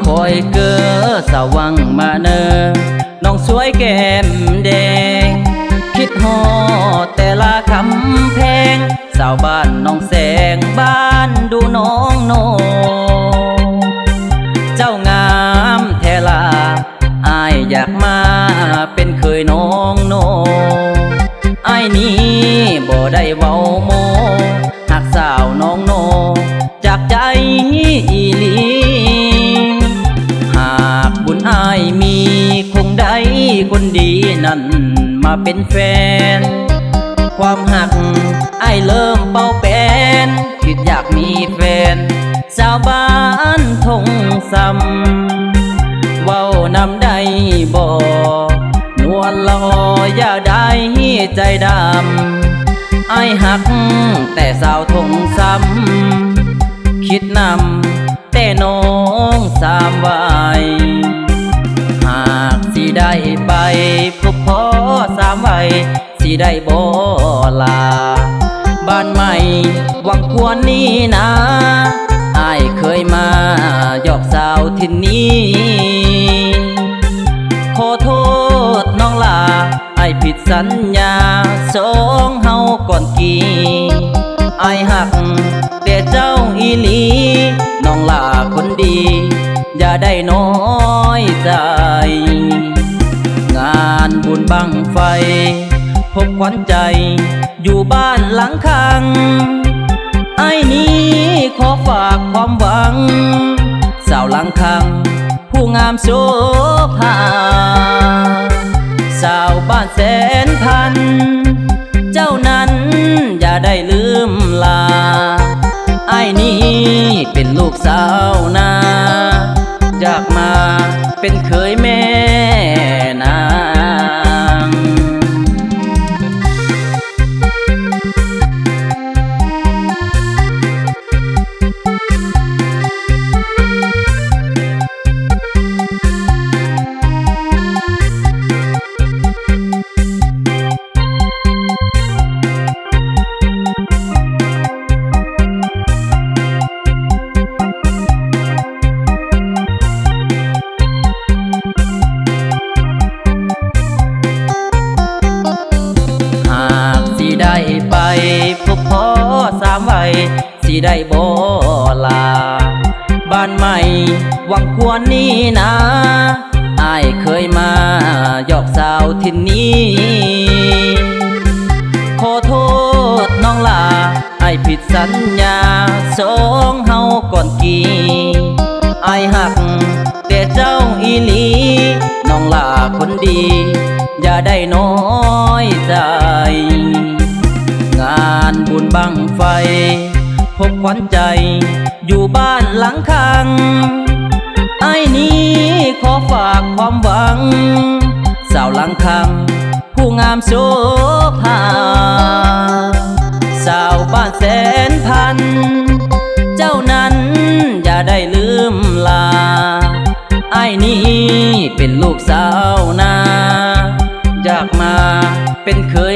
ຂ້ອຍເກີດສະຫວ່າງມາເນີ ນ້ອງສວຍແກ້ມແດງ ຄິດຮອດແຕ່ລະຄຳແພງ ຊາວບ້ານໜອງແສງ ບ້ານດູໜອງໂນ ເຈົ້າງາມແທ້ລະ ອ້າຍຢາກມາເປັນເຂີຍນ້ອງໂນ ອ້າຍນີ້ບໍ່ໄດ້ເວົ້າໂມ້ ຮັກສາວນ້ອງໂນຈາກໃຈອີ່ຫຼີ ຫາກບຸນອ້າຍມີ ຄົງໄດ້ຄົນດີນັ້ນມາເປັນແຟນ ຄວາມຮັກອ້າຍເລີ່ມເປົ່າແປນ ຄິດຢາກມີແຟນ ຊາວບ້ານທົ່ງຊຳ ເວົ້ານຳໄດ້ບໍ່ ນວນລະອ ຢ່າໄດ້ໃຈດຳ ອ້າຍຮັກແຕ່ສາວທົ່ງຊຳ ຄິດນຳແຕ່ນ້ອງສາມໄວ ຫາກຊິໄດ້ໄປພົບພໍ້ສາມໄວ ຊິໄດ້ບໍ່ລາ ບ້ານໃໝ່ວັງຄວນນີ້ນາ ອ້າຍເຄີຍມາຢອກສາວຖິ່ນນີ້ ຂໍໂທດນ້ອງຫຼ້າ ອ້າຍຜິດສັນຍາ ສອງເຮົາກ່ອນກີ້ ອ້າຍຮັກແຕ່ເຈົ້າອີ່ຫຼີ ນ້ອງຫຼ້າຄົນດີ ຢ່າໄດ້ນ້ອຍໃຈ ງານບຸນບັ້ງໄຟ ພົບຂວັນໃຈຢູ່ບ້ານຫຼັງຄັງ ອ້າຍນີ້ຂໍຝາກຄວາມຫວັງ ສາວຫຼັງຄັງຜູ້ງາມໂສພາ ຊາວບ້ານແສນພັນ ເຈົ້ານັ້ນຢ່າໄດ້ລືມລາ ອ້າຍນີ້ເປັນລູກຊາວນາ ຢາກມາເປັນເຂີຍແມ່ນາງ. ຫາກຊິໄດ້ໄປພົບພໍ້ສາມໄວ ຊິໄດ້ບໍ່ລາ ບ້ານໃໝ່ວັງຄວນນີ້ນາ ອ້າຍເຄີຍມາຢອກສາວຖິ່ນນີ້ ຂໍໂທດນ້ອງຫຼ້າ ອ້າຍຜິດສັນຍາ ສອງເຮົາກ່ອນກີ້ ອ້າຍຮັກແຕ່ເຈົ້າອີ່ຫຼີ ນ້ອງຫຼ້າຄົນດີ ຢ່າໄດ້ນ້ອຍໃຈ ງານບຸນບັ້ງໄຟ ພົບຂວັນໃຈຢູ່ບ້ານຫຼັງຄັງ ອ້າຍນີ້ຂໍຝາກຄວາມຫວັງ ສາວຫຼັງຄັງຜູ້ງາມໂສພາ ຊາວບ້ານແສນພັນ ເຈົ້ານັ້ນຢ່າໄດ້ລືມລາ ອ້າຍນີ້ເປັນລູກຊາວນາ ຢາກມາເປັນເຂີຍ